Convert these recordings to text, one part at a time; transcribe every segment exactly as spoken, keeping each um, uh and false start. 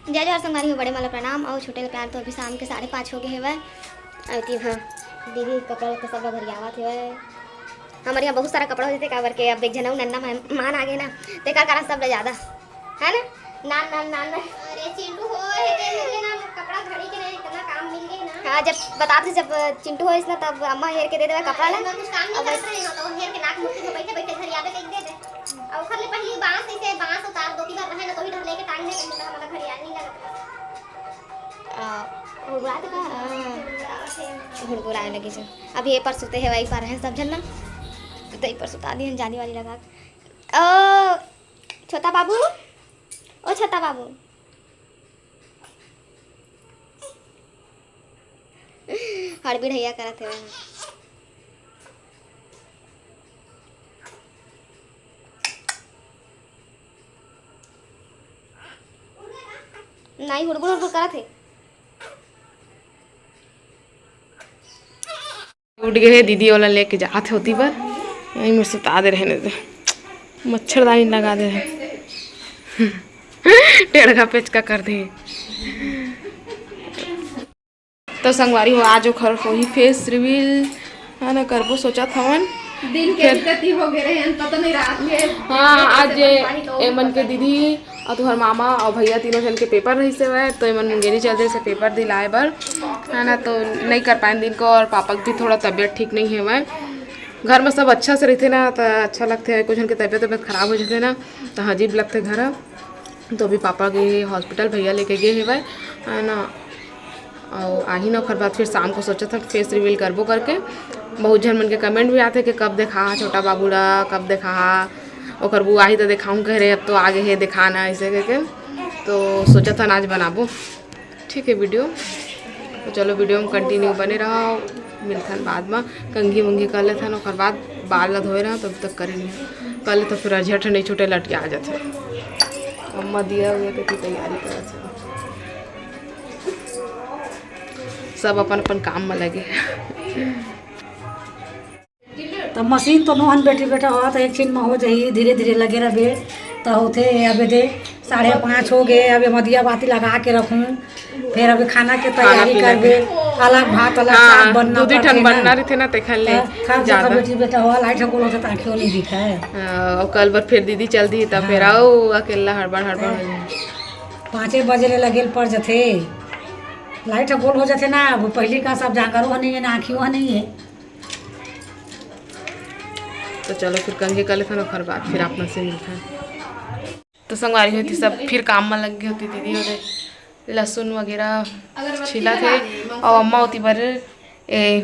जय जोहार संगवारी हो, बड़े मन ला प्रणाम अउ छोटे ला प्यार। तो अभी शाम के साढ़े पाँच हो गए हेवय। अउ एती ह दीदी कपड़ा लत्ता सब ला घरियावत हेवय। हमर यहाँ बहुत सारा कपड़ा हो जथे, काबर के अब एक झन अउ नन्ना मेहमान आ गे ना, तेकर कारण सब ला ज्यादा, है ना? नान, नान, नान, नान। अरे चिंटू हो, हे दे, हे दे ना, कपड़ा घड़ी के ना इतना काम मिल गए ना। हाँ, जब बताते, जब चिंटू होइस ना, तब अम्मा हेर के दे देवे कपड़ा ला। मैं कुछ काम नहीं अब करत रहे ना, तो हेर के नाक मुट्ठी में बैठे बैठे घरियावे के दे दे। और ओखर ले पहली बांस, ऐसे बांस उतार दो, तीन बार रहे ना, तो ही ढरले के टांग दे, तो हमला घड़ी आनी लगत रहे। आ, हुड़गुड़ात का? हाँ। हुड़गुड़ाए लगी जो। अभी ये पर सुते हे, वही पर हैं सब झन ना। तो ये पर सुता दिए, जाली वाली लगा के। ओ, छोटा बाबू, ओ छोटा बाबू, हड़बिड़ैया करत हे। नहीं, हुड़बुड़ हुड़बुड़ करत हे। उठ गए हे, दीदी वाला लेके जात हे ओती बर। यहीं में सुता दे रहे ने, मच्छरदानी लगा दे रहे। टेढ़ा पेचका कर दे। तो संगवारी हो, आज ओखर होही face reveal, है ना, करबो सोचत हवन। दिन के फिर भी गति हो गए रहे, पता नहीं रात के हाँ, आज ये एमन के दीदी और तुहर मामा और भैया तीनों जन के पेपर रहिस हेवय, तो एमन मुंगेरी चल देस पेपर दिलाए बर, है ना, तो नहीं कर पाएन दिन को। और पापा के भी थोड़ा तबीयत ठीक नहीं हेवय। घर में सब अच्छा से रहिथे ना, तो अच्छा लगथे, कुछ जन के तबीयत, तबीयत खराब हो जाथे ना, तो अजीब लगथे घर। तो अभी पापा गे हॉस्पिटल, भैया लेके गे हेवय, है ना। अउ आही ना, ओखर बाद फिर शाम को सोचत हन face reveal करबो करके। बहुत झन मन के comment भी आथे कि कब देखा छोटा बाबू ला, कब देखा, ओकर बुआ ही तो देखाऊं कह रहे, अब तो आगे हे देखाना ऐसे करके। तो सोचत हन आज बनाबो, ठीक है video। तो चलो video में continue बने रहो, मिलथन बाद में। कंघी वंघी कर लेथन, ओकर बाद बाल ला धोए रहो, तब तक करे नहीं कर ले, तो फिर झट नहीं छूटे, लटके आ जाथे। अम्मा दिया हुआ के तैयारी करत हे। सब अपन अपन काम में लगे। त मशीन तो नोहन बेटी बेटा हो, त एक छिन में हो जाही, धीरे धीरे लगे रहबे त होथे। अबे दे साढ़े पाँच हो गए, अबे मदिया बाती लगा के रखूं, फिर अबे खाना के खाना तैयारी पीना करबे, के। अलग भात अलग हाँ, साग बनना दू दू ठन पड़थे ना। बनना रहिथे ना, तेखर ले त खा ज्यादा। बेटी बेटा हो, लाइट ह गोल होथे त आँखियों नहीं दिखाए। हाँ, अउ कल बर फिर दीदी चल दी, त फिर हाँ। अउ अकेला हड़बड़ हड़बड़ हो जाए। पाँचे बजे ले लगे ल पड़ जथे। लाइट ह गोल हो जाथे ना, अब पहली का सब जांगरो ह नहीं है ना आँखियों ह नहीं है। तो चलो फिर कंघी कर लेथन, ओखर बाद फिर आप मन से मिलथन। तो संगवारी होती सब फिर काम में लग गई होती दीदी होते लहसुन वगैरह छीला थे और अम्मा होती बर ए,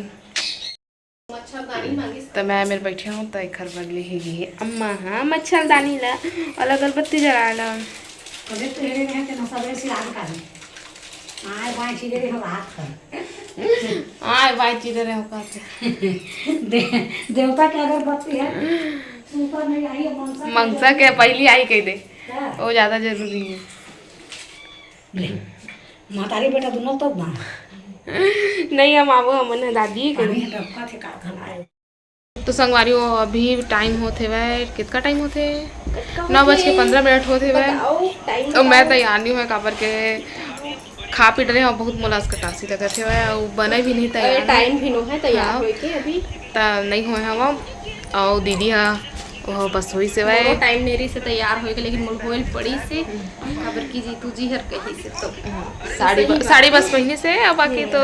तो मैं मेरे बैठे हूँ तो एखर बर ले ही गई है अम्मा। हाँ, मच्छरदानी ला और अगरबत्ती जला ला। अबे तो हेरे रहे थे ना, सबे से आग का है। आए बाएं चिरे रहे हो हाथ पर। आए बाएं चिरे रहे हो कहते। दे-, देवता के अगरबत्ती है, ऊपर नहीं आई है, मनसा के मंसा के जरूरी पहली आई कह दे। क्या? वो ज्यादा जरूरी है। ले, महतारी बेटा दोनों तो ना। नहीं, हम आबो, हमन ह दादी कही। पानी ह टपका थे, का घलाए। तो संगवारी हो, अभी टाइम होत हेवय, कितका टाइम होत हे? नौ बज के पंद्रह मिनट होत हेवय। बताओ, टाइम तो मैं बताओ। तैयार नहीं हुए, काबर के खा पी डरे हूँ, बहुत मोला असकटासी लगत हेवय, अउ बने भी नहीं तैयार है। टाइम भी नो है तैयार हाँ। होए के अभी। त नहीं हुए हवा, अउ दीदी हा वो बस होई से मोरो वै। टाइम नेरी से तैयार होए के, लेकिन मोर होइल पड़ी से, काबर की जीतू जी हर कही से तो साड़ी ब-, साड़ी बस पहिने से, अब बाकी तो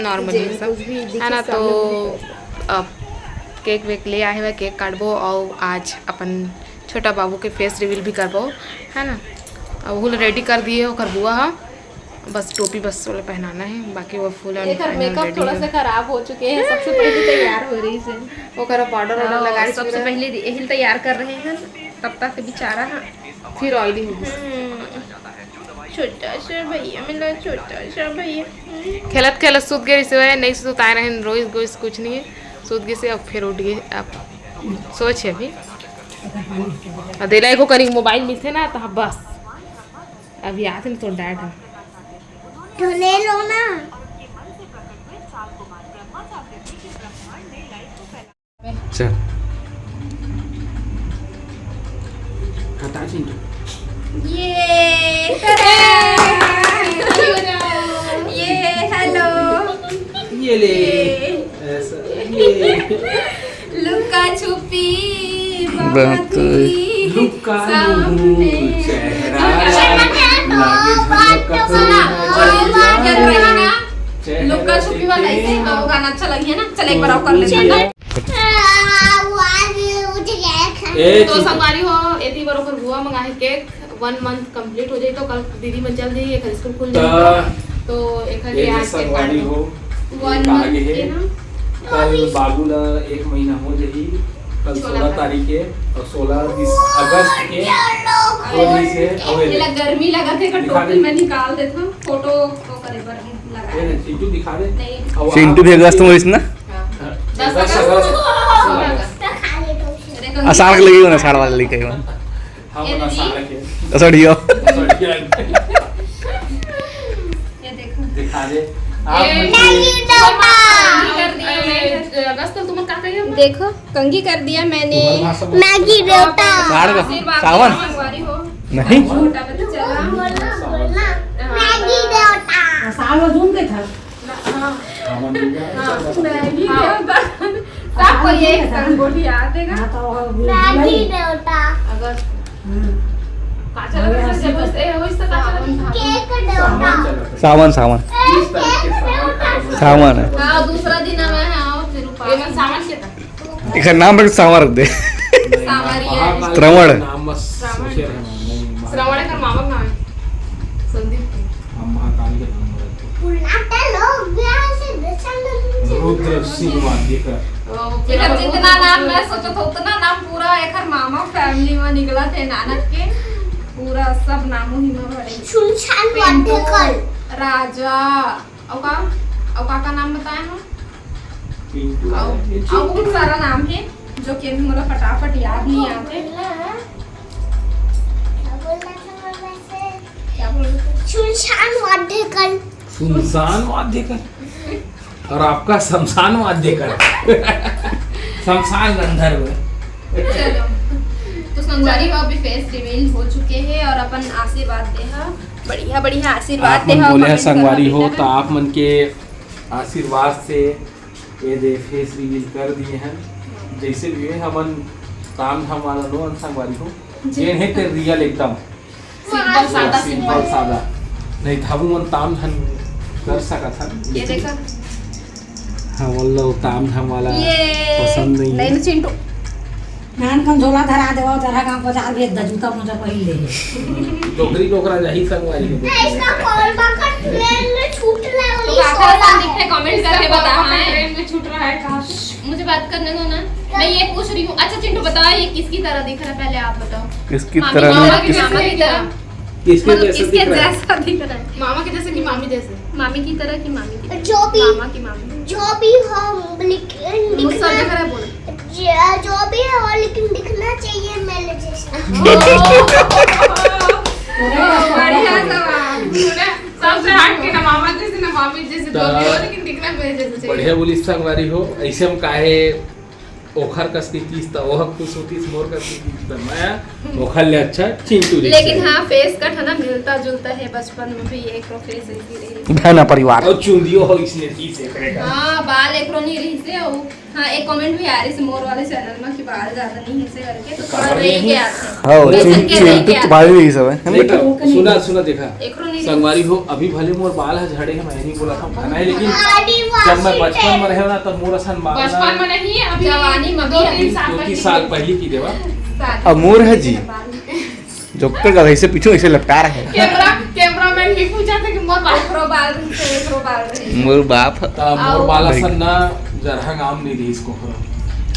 नॉर्मल ही सब, है ना। तो अब केक वेक ले आए हुए, केक काटबो और आज अपन छोटा बाबू के फेस रिवील भी करबो, है ना। अब वो रेडी कर दिए ओकर बुआ हा, बस टोपी बस वाला पहनाना है, बाकी वो फुल एंड एकर फाइनल मेकअप रेडी थोड़ा है। सा खराब हो चुके हैं, सबसे पहले तैयार हो रही से। ओकरा पाउडर वाउडर हाँ, लगा रही सबसे पूरा। पहले दी-, यही तैयार कर रहे हैं, तब तक बेचारा हाँ। फिर ऑयली हो गई। हम्म, छोटा सा भैया, मेरा छोटा सा भैया। हम्म। खेलत खेलत सूत गए, इसे वह नहीं सुताए रहे, रोइस गोइस कुछ नहीं है, सूत गए से अब फिर उठ गए। अब सोच है अभी, अदेला एको करी मोबाइल मिलते ना तो बस। अभी आते ना तो डैड है। तो ले लो ना। हटा चिंटू। ये ये हेलो ये ले। ऐसा ये। लुका छुपी बहुत बात हुई लुका सामने। लुका चेहरा लागे झलक सुना, कतई और नजरिया। क्या कर रही है ना? चेहरा लुका छुपी वाला देखे ऐसे ही गाओ गाना अच्छा लगे ना। चल एक बार और कर लेते हैं ना। ए तो चिंटू। संगवारी हो, एती बार ओकर बुआ मंगा है केक। वन मंथ कंप्लीट हो जाई तो कल दीदी मन चल जाई, एकर स्कूल खुल जाई। तो एकर ये लिए जो आज केक संगवारी काट हो वन कहा मंथ गए के है। ना। कल बाबू ला एक महीना हो जाही। कल सोलह सोलह तारीख के और सोलह दिस अगस्त के हो रही से ये ला गर्मी लगा थे, दिखा टोपी दे। में निकाल देता हूँ, फोटो को करे पर लगा। ये चिंटू दिखा दे। नहीं। अब चिंटू भी अगस्त में होइस ना। हाँ। दस दस अगस्त। अगस्त। आषाढ़ के लगी हो ना, आषाढ़ वाले लिखे हो। हम ना सारा के असड़ियो। ये देखो। दिखा दे। आप ये मुझे कर दिया मैंने। अगस्त तुम का कहिए? देखो, कंघी कर दिया मैंने। तुम्हारी भाषा में मैगी बेटा। साढ़ का आशीर्वाद सावन? संगवारी हो। नहीं। छोटा बच्चा चला। बोलना बोलना। मैगी बेटा। साल जून के था। हाँ। सावन दुर्गा। हाँ। मैगी देवता। सबको ये एक संगोठी याद है ना? हाँ तो मैगी बेटा। अगस्त। हम्म। काचा लगा से जब उस ए होइस तो काचा लगा। केक सावन बेटा। चला था। सावन सावन। बीस तारीख के सावन का सावन है। हाँ, दूसरा दिन आवे है, आओ फिर उपास। ये मन सावन के था। एक नाम रख, सावन रख दे। सावरिया। महाकाल श्रवण। नाम बस श्रवण। सोचे रहे हैं, नहीं, महा- श्रवण का मामा का नाम है। संदीप। हम महाकाल के नाम रखते हैं। बुलाते लोग भी ऐसे दर्शन रुद्र सिंह वाद्य का। ओ, फिर हम जितना नाम मैं सोचत हूँ, उतना नाम पूरा एकर मामा फैमिली में निकला थे नानक के। पूरा सब नामों ही में भरे। सुनसान पिंटू, वाद्य कर। राजा, और का, और का का नाम बताए हम? पिंटू और, वाले। और बहुत सारा नाम है जो कि अभी मतलब फटाफट याद नहीं आते। क्या बोलना था मैं वैसे? क्या बोल रहे थे? सुनसान वाद्य कर। सुनसान वाद्य का। और आपका शमशान वाद्य का। शमशान गंधर्व। चलो, तो संगवारी हो, अभी फेस रिवील हो चुके हैं और अपन आशीर्वाद दे हा, बढ़िया बढ़िया आशीर्वाद आप दे मन हा, बोले हैं comment संगवारी करा हो दे तो हा। आप मन के आशीर्वाद से ये दे फेस रिवील कर दिए हैं। जैसे भी है हमन ताम धाम वाला नो हन संगवारी हो। जी। ये है ते रियल एकदम सिंपल सादा सिंपल सादा। नहीं था वो मन ताम धाम कर सकत हन। ये देखा। हाँ बोल लो ताम धाम वाला ये पसंद नहीं है। नहीं चिंटू। नान कन झोला धरा देवा, जरा गांव बाजार भेज दे, जूता मोजा पहिर ले। डोकरी डोकरा जाही संगवारी हो। इसका कॉल बकर ट्रेन में छूट रहा है, तो उन्नीस काका सोलह सा है। दिख रहे, कमेंट करके बताओ। हाँ, ट्रेन में छूट रहा है कहाँ? मुझे बात करने दो ना। मैं ये पूछ रही हूँ, अच्छा चिंटू बताओ, ये किसकी तरह दिख रहा है, पहले आप बताओ। किसकी मामी तरह मामा ना की किस मामा की तरह। किसके मतलब जैसे किसके दिख रहा है? जैसा दिख रहा है? मामा के जैसे कि मामी जैसे? मामी की तरह कि मामी की तरह? जो भी मामा की मामी। जो भी हो, लेकिन मुझसे दिखना, दिख रहा है बोल। जो, जो भी हो, लेकिन दिखना चाहिए मेरे जैसा। बढ़िया सवाल। सबसे हट के ना मामा जैसे ना मामी जैसे, जो भी हो, लेकिन दिखना मेरे जैसे चाहिए। बढ़िया बोली संगवारी हो। ऐसे हम काहे ओखर कस की चीज त ओह खुश होतीस, मोर कस की चीज त मैं ओखर ले अच्छा चिंटू जैसे। लेकिन हाँ, फेस कट है ना, मिलता जुलता है, बचपन में भी एक फेस ऐसी रही। बहना परिवार। और चुंदियो हो इसने की से करेगा। हाँ, बाल एकरो नहीं रही से। और हाँ, एक कमेंट भी आ रही से मोर वाले चैनल में कि बाल ज्यादा नहीं है से करके, तो थोड़ा बाल रह नहीं के है। आते हैं। हाँ, वैसे चिं- के रह के चिंटू आते तुम्हारी नहीं सब है, है ना? देखा, सुना सुना देखा एकरो नहीं संगवारी हो, अभी भले मोर बाल ह झड़े है, मैं नहीं बोला था घना है, लेकिन जब मैं बचपन में रहे ना तब मोर असन बाल बचपन में नहीं, अभी जवानी में दो भी तीन साल दो पहले तीन साल पहले की देवा। शादी अब मोर है जी। जो तक गधा से पीछे इसे लपटा रहे हैं। कैमरा, कैमरामैन भी पूछा था कि मोर बाल एकरो बाल रही से, एकरो बाल रही। मोर बाप। त मोर बाल असन ना जरहा गाम नहीं रही इसको।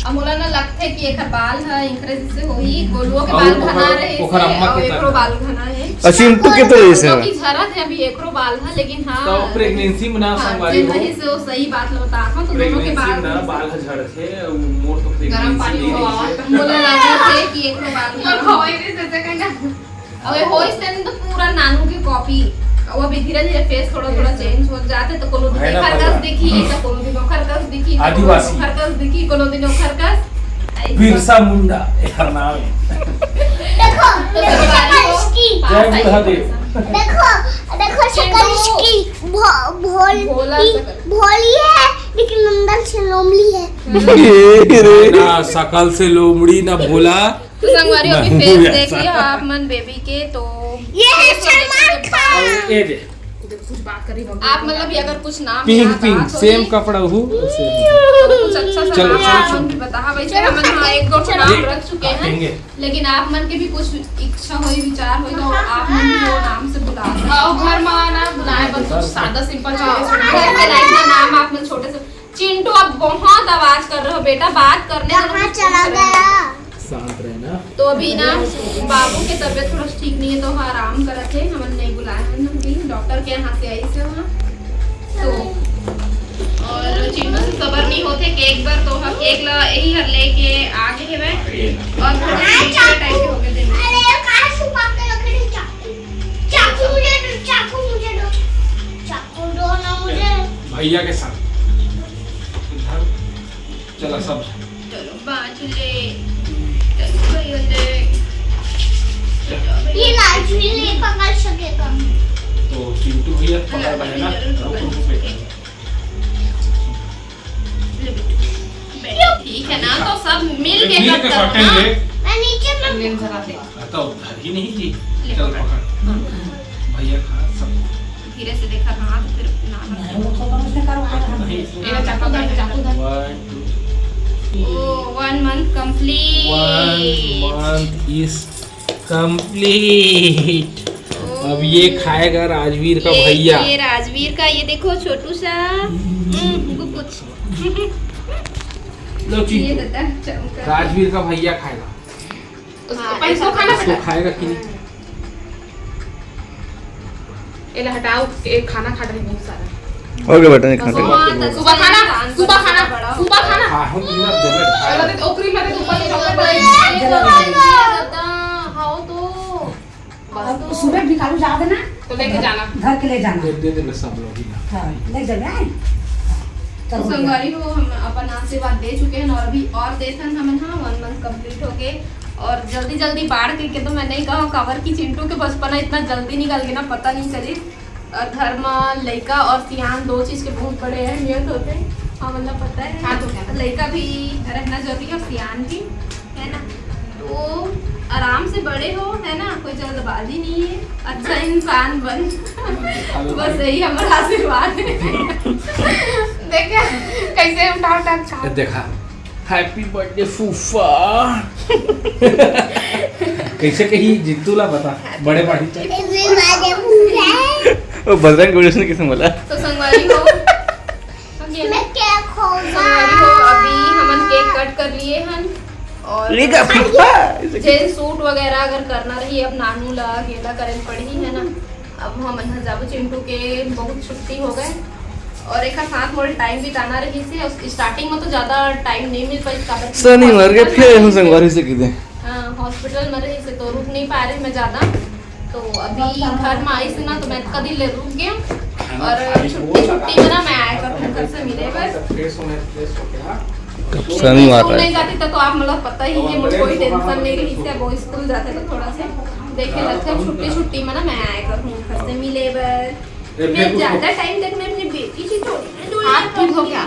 अब मोला ना लगथे कि एकर बाल ह इंकरे जैसे होही, गोलुओ के और बाल ओकर- घना रहे ओकर से, अम्मा और के एकरो तरह। बाल घना है। और चिंटू के तो ऐसे तो है। की झरत है अभी एकरो बाल ह, लेकिन हाँ। तो प्रेगनेंसी में ना हाँ, संगवारी जिन हो, रही से वो सही बात ल बताथन, तो दोनों के प्रेगनेंसी बाल में ना बाल ह झड़थे, उ मोर तो गरम प्रेगनेंसी पानी नहीं हो रही से। मोला लगे थे कि एकरो बाल मोर घना। खवाई नहीं देते कहना। अबे होइस तेन तो पूरा नानू की कॉपी। अब अभी धीरे धीरे फेस थोड़ा थोड़ा चेंज हो जाते, तो कोनो दिन है ना एकर परिवार। कस दिखी, तो कोनो दिन ओकर कस दिखी, तो कोनो आदिवासी। दिन ओकर कस दिखी, कोनो दिन ओकर कस। बिरसा मुंडा एकर नाम है। देखो, देखो शकल इसकी। जय बुढ़ादेव। देखो, देखो शकल इसकी। भो- भोल भोला की- शकल। भोली है, लेकिन अंदर से लोमड़ी है। ए रे। ना शकल से लोमड़ी ना भोला। तो संगवारी, अभी मैं फेस हूँ देख ऐसा। लिया आप मन बेबी के, तो ये है face को देखने सलमान के खान। बाद ए दे। आप मतलब ये अगर कुछ नाम पिंक याद पिंक आत सेम होही, कपड़ा हु। तो कुछ अच्छा सा चलो, नाम चलो, आप चलो। मन भी बता। हाँ, वैसे हम हाँ एक दो ठो नाम रख चुके हैं, कहेंगे। लेकिन आप मन के भी कुछ इच्छा होई, विचार होई, तो आप मन भी वो नाम से बुला सकते हैं। और घर में आना बुलाए बस कुछ सादा सिंपल चीजें सुन घर में लाइक ना नाम आप मन छोटे से। चिंटू, अब बहुत आवाज कर रहे हो बेटा, बात करने दो, कहाँ कुछ चला पूछ रहे हो। गया? शांत रहना। तो अभी ना बाबू की तबीयत थोड़ा ठीक नहीं है, तो वहाँ आराम करत है। हमन नहीं बुलाए हैं अभी, डॉक्टर के यहाँ से आई से वहाँ। तो और चिंटू से सबर नहीं होते, केक बर तो वहाँ केक ला यही हर लेके आ गए हैं। और थोड़ा सा टाइप के हो गए दिन। अरे, कहाँ छुपा के रख रही चाकू? चाकू मुझे दो, चाकू मुझे दो, चाकू दो ना मुझे। भैया के साथ। इधर। चला सब। चलो बांट ले, चलो भैया ले। ये लालचुई नहीं पकड़ सकेगा। तो चिंटू भैया पकड़ रहे ना। रुक, रुक, रुक। ले बेटू, बैठ। ठीक है ना, तो सब मिल के मिल कट के करो काटेंगे। ना। मैं नीचे में लेन धरा दे। तो उधर ही नहीं जी। चल पकड़। भैया खा सब। धीरे से देखा, हाथ फिर ना नहीं। ये चाकू धर, चाकू धर। One, two, ओ, one month complete। One month is complete। अब ये खाएगा राजवीर का ये, भैया। ये राजवीर का, ये देखो छोटू सा। हम्म, कुछ लो ये चिंटू। दादा चमका। राजवीर का भैया खाएगा। उसको पहले इसको खाना इसको खाएगा कि नहीं? ये ले हटाओ, ये खाना खा रहे बहुत सारा। ओके बेटा, नहीं खाते। हाँ, तो सुबह खाना, इंसान सुबह खाना, बड़ा सुबह खाना। हाँ, हम इधर देवे खाएगा। चलो, तो ओकरी में तो ऊपर से chocolate ये बनाई। दादा, खाओ तो। अब सुबह भी कालू जा देना, तो लेके जाना। घर के ले जाना। दे दे दे सब लोग ही ना। हाँ, ले जाना है। तो संगवारी हो, हम अपन आशीर्वाद दे चुके हैं और अभी और देथन हमन, हाँ, वन मंथ कंप्लीट हो गए। और जल्दी जल्दी बाढ़ के, के तो मैं नहीं कहूँ, काबर की चिंटू के बचपना इतना जल्दी निकल गया ना, पता नहीं चली। और घर में लइका और सियान दो चीज के बहुत बड़े अहमियत होते हैं, हाँ, मतलब पता है। हाँ, तो क्या? लइका भी रहना जरूरी है और सियान भी, है ना? तो आराम से बड़े हो, है ना, कोई जल्दबाजी नहीं है, अच्छा इंसान बन। बस यही हमारा आशीर्वाद है। देखे कैसे उठा उठा खा। देखा, हैप्पी बर्थडे फूफा। कैसे कही जित्तू ला बता, बड़े पार्टी। ये भी वाले मुझे। ओ बजरंग गोली उसने किसे बोला? तो संगवारी हो, मैं क्या खाऊंगा? संगवारी हो, अभी हमन केक कट कर लिए हन और लेगा फूफा। जेन सूट वगैरह अगर करना रही, अब नानू ला अकेला करे पड़ी, है ना। अब हमन ह जाबो, चिंटू के बहुत छुट्टी हो गए और एक साथ मोर टाइम बिताना रही से। स्टार्टिंग में तो ज्यादा टाइम नहीं मिल पाई, काबर कि शनिवार के हॉस्पिटल फिर में हम रही से। संगवारी से की दे। हाँ, हॉस्पिटल में रही से तो रुक नहीं पा रहे मैं ज्यादा। तो अभी घर में आई से ना, तो मैं कदी ले रुक गया। और छुट्टी छुट्टी में ना मैं आया करूँ घर से मिले बस। फ्रेश होने, फ्रेश होके आ। शनिवार स्कूल है। नहीं जाती तो, तो आप मतलब पता ही है, मुझे कोई टेंशन नहीं रही से। वो स्कूल जाते तो थोड़ा से देखे लगते हैं, छुट्टी छुट्टी में ना मैं आया करूँ घर से मिले बस। ए, मैं फिर ज्यादा टाइम तक मैं अपनी बेटी से थोड़ी ना दूर हाथ ठीक हो गया?